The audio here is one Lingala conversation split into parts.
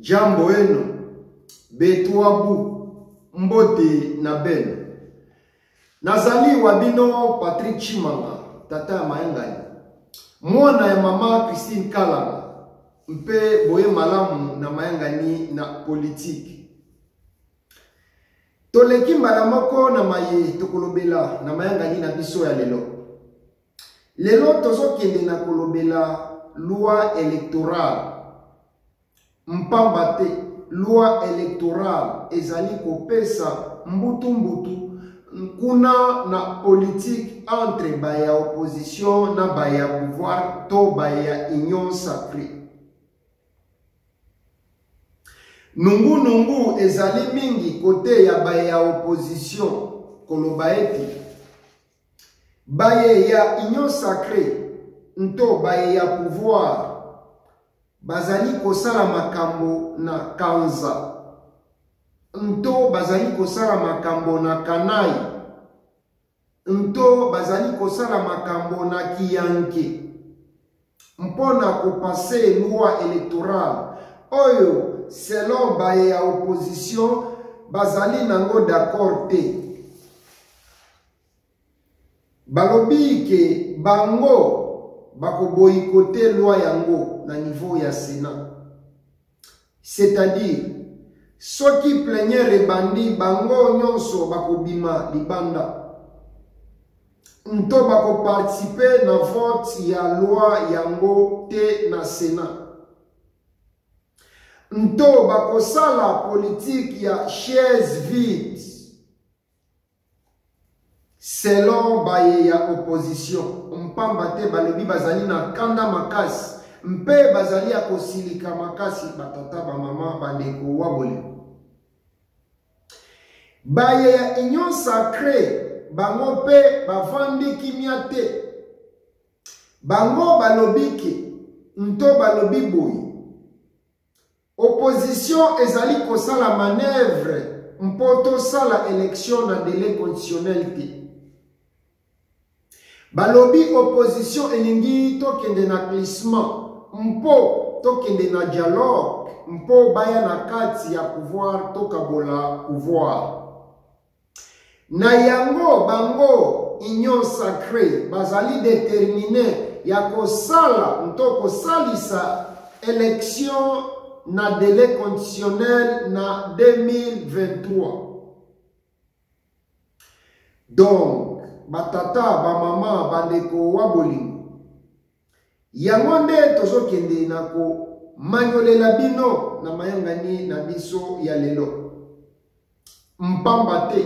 Jambo eno, betuabu, mbote na beno. Nazali wa bino Patrick Tshimanga, tata ya mayangani, mwana ya mama Christine Kalanga, mpe boye malamu na mayangani na politiki. Toleki mbala moko na maye tokolobela na mayangani na biso ya lelo. Lelo tozokende na kolobela loi electorale. Mpamba te loi electorale ezali kopesa mbutu mbutu kuna na politique entre ba ya opposition na ba ya pouvoir to ba ya union sacree. Nungu nungu ezali mingi kote ya ba ya opposition koloba ete Baye ya union sacree nto baye ya pouvoir bazali kosala makambo na kanza nto bazali kosala makambo na kanai nto bazali kosala makambo na kiyanke mpo na kopase loi electorale oyo selon baye ya opposition bazali nango d'accord te. Balobi ke bango bako boycotter loi yango na niveau ya Senat. C'est-à-dire soki plenière ebandi bango nyonso bakobima libanda nto bako participer na vote ya loi yango te na Senat. Nto bakosala politique ya chaise vide. Selon baye ya opposition, mpamba te balobi bazali na kanda makasi mpe bazali ya kosilika makasi, batata, bamama, bandeko wa bolingo. Baye ya Union sacree bango mpe bavandi kimia te. Bango balobi ke nto balobi boye, Opposition ezali kosala manœuvre mpo tosala election na delai conditionnel te. Balobi opposition elingi tokende na glissement mpo tokende na dialogue mpo baya na kati ya pouvoir tokabola pouvoir. Na yango bango Union sacree bazali determine ya kosala nto kosalisa election na delai conditionnel na 2023. Donc ba tata, ba mama, bandeko wa bolingo, yango nde tozokende na komanyolela bino na mayangani na biso ya lelo. Mpamba te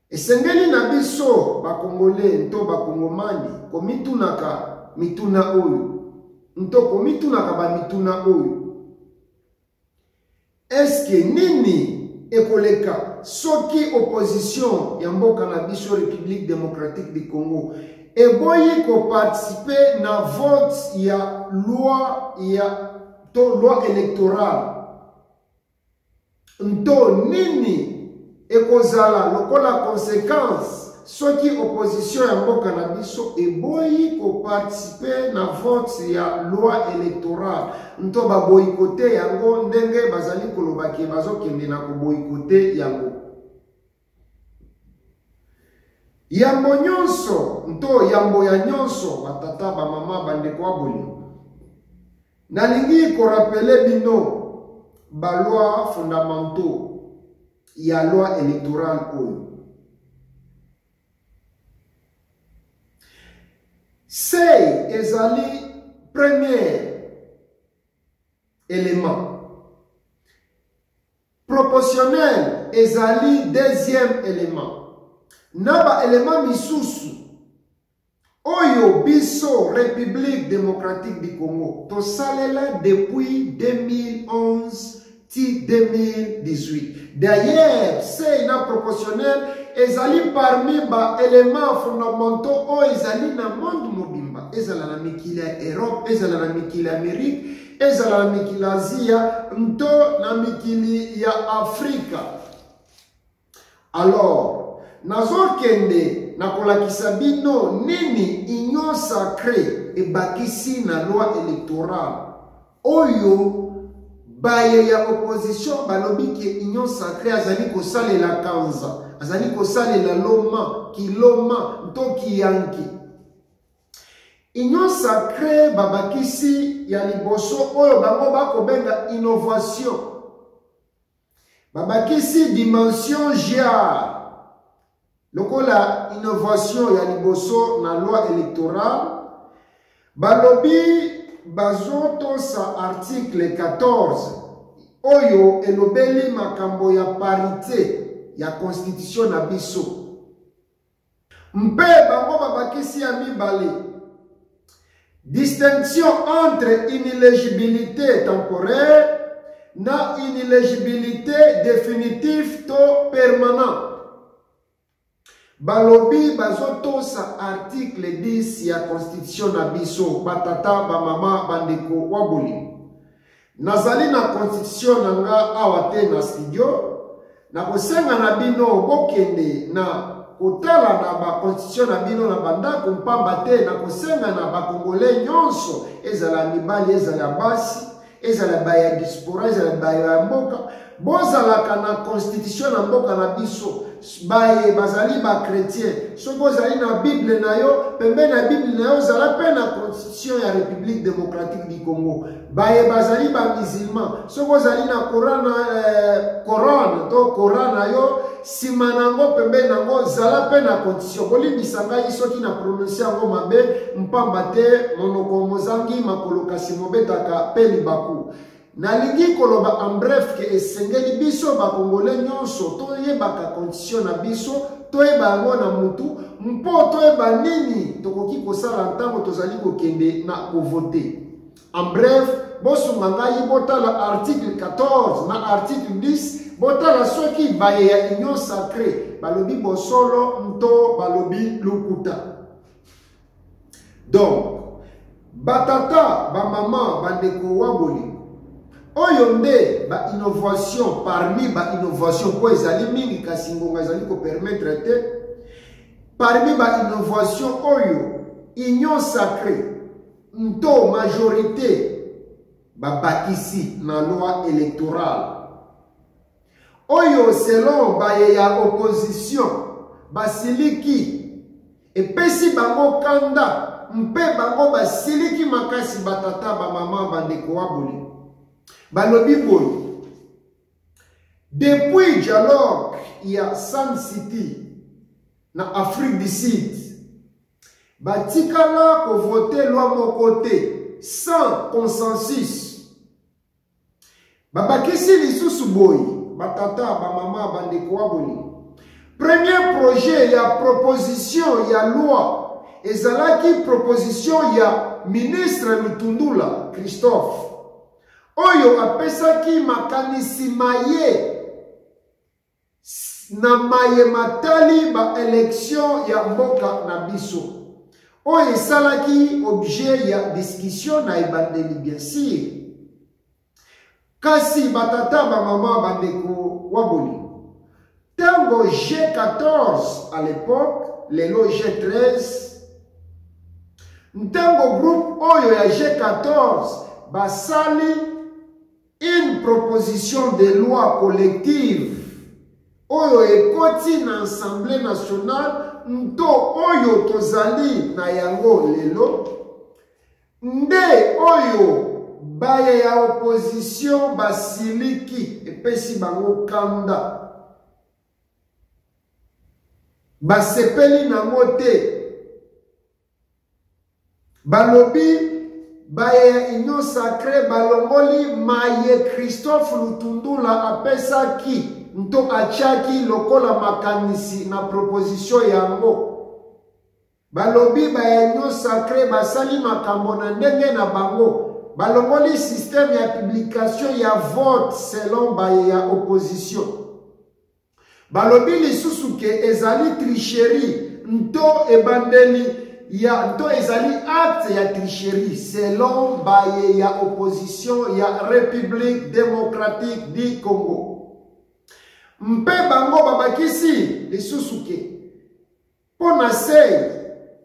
esengeli na biso bakongole nto bakongomani komitunaka mituna oyo nto komitunaka bamituna oyo. Eske nini ekoleka soki opposition ya mboka na biso Republique Democratique du Congo eboyi koparticipe na vote ya loi ya to loi electorale? Nto nini ekozala lokola consequence soki opposition ya mboka na biso eboyi ko participer na vote ya loi electorale nto ba boycotter yango ndenge bazali koloba ke bazokende na ko boycotter yango? Yambo nyonso nto yambo ya nyonso, batata, bamama, bandeko ya bolingo, nalingi korapele bino ba lois fondamentaux ya loi electorale oyo. Seuil ezali premier element. Proportionnel ezali deuxième element. Na ba element misusu oyo biso République démocratique du Congo tosalela depuis 2011 ti 2018. D'ailleurs, seuil na proportionnel ezali parmi ba elements fondamentaux oyo ezali na monde mobimba, ezala na mikili ya Europe, ezala na mikili ya Amérique, ezala na mikili ya Azia nto na mikili ya Afrika. Alors, nazokende na kolakisa bino nini Union sacree ebakisi na loi electorale oyo Baye ya opposition balobi ke Union Sacree azali kosalela kanza, azali kosalela loma, kiloma nto kiyanke. Union Sacree babakisi ya liboso oyo bango bakobenga innovation. Babakisi dimension genre lokola innovation ya liboso na loi électorale. Balobi bazotosa article 14 oyo elobeli makambo ya parité ya constitution na biso. Mpe bango babakisi ya mibale, distinction entre inéligibilité temporaire na inéligibilité définitive to permanent. Balobi bazotosa article 10 ya constitution na biso. Batata, bamama, bandeko wa bolingo, nazali na constitution na nga awa te na studio. Nakosenga na bino bokende na kotala na baconstitution na bino na bandako, mpamba te nakosenga na bakongole nyonso, ezala mibali, ezala basi, ezala baya diaspora, ezala baya ya mboka, bozalaka na constitution na mboka na biso. Baye bazali bachrétien, soki ozali na bible na yo, pembeni ya bible na yo ozala mpe na constitution ya République démocratique du Congo. Baye bazali bamusulman, soki ozali na Coran, Coran to Coran na yo, nsima na yango, pembeni na yango, zala mpe na constitution. Bolimbisa ngai soki na prononce yango mabe, mpamba te monoko mozangi makolo kasi mobetaka mpe libaku. Nalingi koloba en bref ke esengeli biso bakongole nyonso toyebaka constitution na biso, toyeba yango na mutu, mpo toyeba nini tokoki kosala ntango tozali kokende na kovote. En bref, bosunga ngai botala article 14 na article 10, botala soki baye ya Union Sacrée balobi bosolo nto balobi lokuta. Donc batata, bamama, bandeko wa bolingo, oyo nde ba innovation parmi ba innovation, mpo ezali mingi kasi ngonga ezali kopermettre te. Parmi ba innovation oyo Union Sacrée nto majorité babakisi na loi électorale, oyo selon baye ya opposition basiliki, epesi bango kanda mpe bango basiliki makasi. Batata, bamama, bandeko wa bolingo, balobi boye: depuis dialogue ya Sun City na Afrique du Sud, batikala kovote loi moko te sans consensus. Babakisi lisusu boye, batata, bamama, bandeko wa bolingo: premier projet ya proposition ya loi ezalaki proposition ya ministre Lutundula Christophe, oyo apesaki makanisi maye na maye matali baélection ya mboka na biso, oyo esalaki objet ya discussion na ebandeli, bien sûr. Kasi batata, bamama, bandeko wa bolingo, ntango G14 à l'époque, lelo G13, ntango groupe oyo ya G14 basali une proposition de loi collective oyo ekoti na Assemblée nationale, nto oyo tozali na yango lelo, nde oyo baye ya opposition basiliki, epesi bango kanda, basepeli nango te. Balobi baye ya Union Sacrée balongoli maye Christophe Lutundula apesaki nto atiaki lokola makanisi na proposition yango. Balobi baya Union Sacrée basali makambo na ndenge na bango, balongoli système ya publication ya vote selon baye ya opposition. Balobi lisusu ke ezali tricherie nto ebandeli ya nto ezali acte ya tricherie selon baye ya opposition ya République démocratique du Congo. Mpe bango babakisi lisusu ke mpo na sei,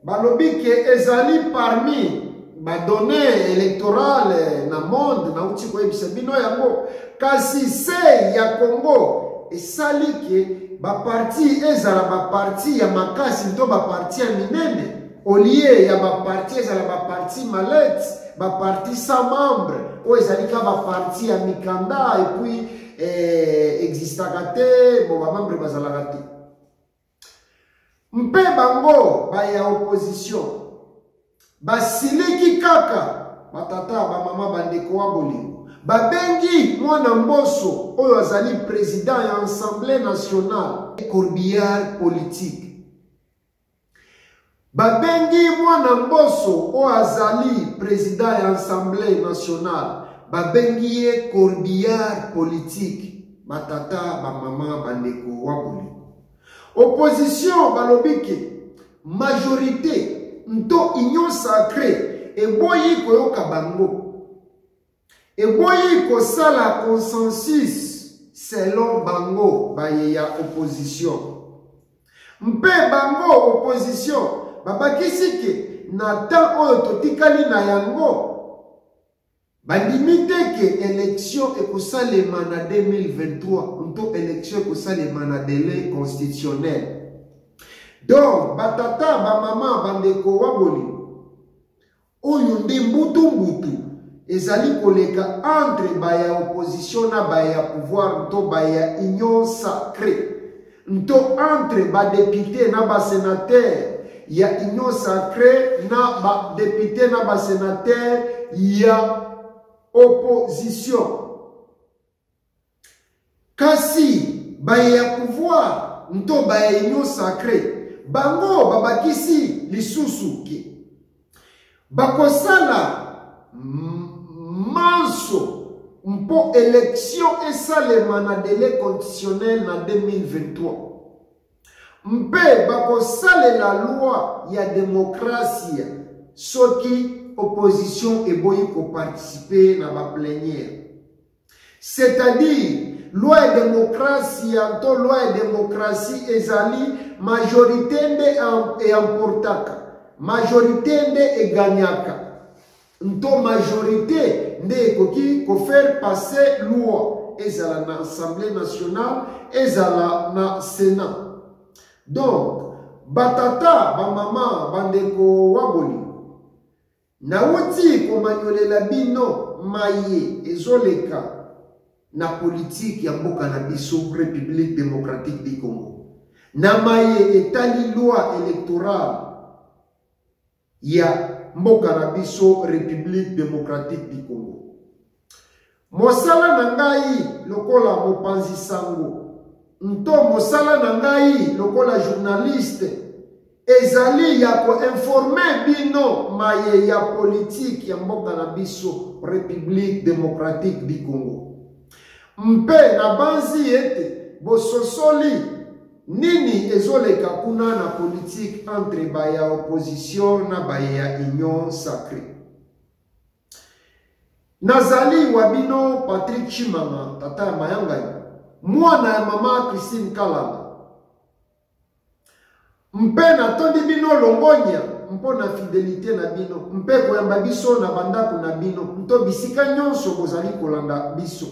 balobi ke ezali parmi Badonnées électorales na monde nauti koyebisa bino yango, kasi se ya Congo esali ke baparti ezala baparti ya makasi to baparti ya minene, au lieu ya baparti ezala baparti malete, baparti sans membre oyo ezali ka baparti ya mikanda et puis existaka te, bo bamembre bazalaka te. Mpe bango baya opposition basiliki kaka, batata, bamama, bandeko wa bolingo, babengi Mwana Mboso oyo azali président ya Assemblée nationale corbillard politique. Babengi Mwana Mboso oyo azali président ya Assemblée nationale, babengi ye corbillard politique. Batata, bamama, bandeko wa bolingo, opposition balobi ke majorité nto Union sacrée eboyi koyoka bango, eboyi kosala consensus selon bango baye ya opposition. Mpe bango opposition babakisi ke na temps oyo totikali na yango, bandimi te ke élection ekosalema na 2023 nto élection ekosalema na délai constitutionnel. Donc batata, bamama, bandeko wa bolingo, oyo nde mbutu-mbutu ezali koleka entre baya opposition na baya pouvoir nto baya Union sacrée, nto entre badéputé na basénateur ya Union sacrée na badéputé na basénateur ya opposition. Kasi baye ya pouvoir nto baya Union sacrée, bango babakisi lisusu ke bakosala manso mpo élection esalema na délai constitutionnel na 2023, mpe bakosalela loi ya demokrasia soki opposition eboyi koparticiper na baplénière, c'est-à-dire loi ya démocratie nto loi ya démocratie ezali majorité nde eemportaka, majorité nde egagnaka, nto majorité nde ekoki kofaire passer loi, ezala na Assemblée nationale, ezala na Sénat. Donc batata, bamama, bandeko wa bolingo, nauti komanyolela bino maye ezoleka na politike ya mboka na biso, République démocratique du Congo, na maye etali loi électorale ya mboka na biso, République démocratique du Congo. Mosala na ngai lokola mopanzi sango nto mosala na ngai lokola journaliste ezali ya koinformer bino maye ya politike ya mboka na biso, République démocratique du Congo. Mpe nabanzi ete bososoli nini ezoleka kuna na politike entre baya opposition na baya Union sacrée. Nazali wa bino Patrick Chimanga, tata ya mayangani, mwana ya mama Christine Kalala. Mpe natondi bino longonya mpo na fidélité na bino mpe koyamba biso na bandako na bino nto bisika nyonso bozali kolanda biso.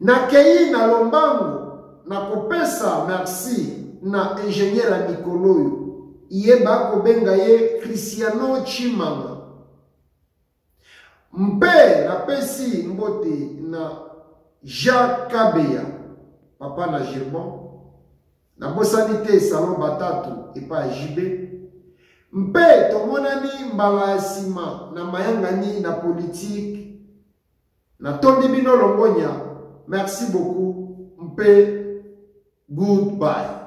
Nakei na lombangu na kopesa merci na ingénieur ya mikolo oyo ye bakobenga ye Cristiano Chimanga, mpe napesi mbote na Jacques Kabeya, papa na Girbon. Nabosani te salon batatu epai ya JB. Mpe tomonani mbala ya nsima na mayangani na politike. Natondi bino longonya, merci beaucoup mpe goodbye.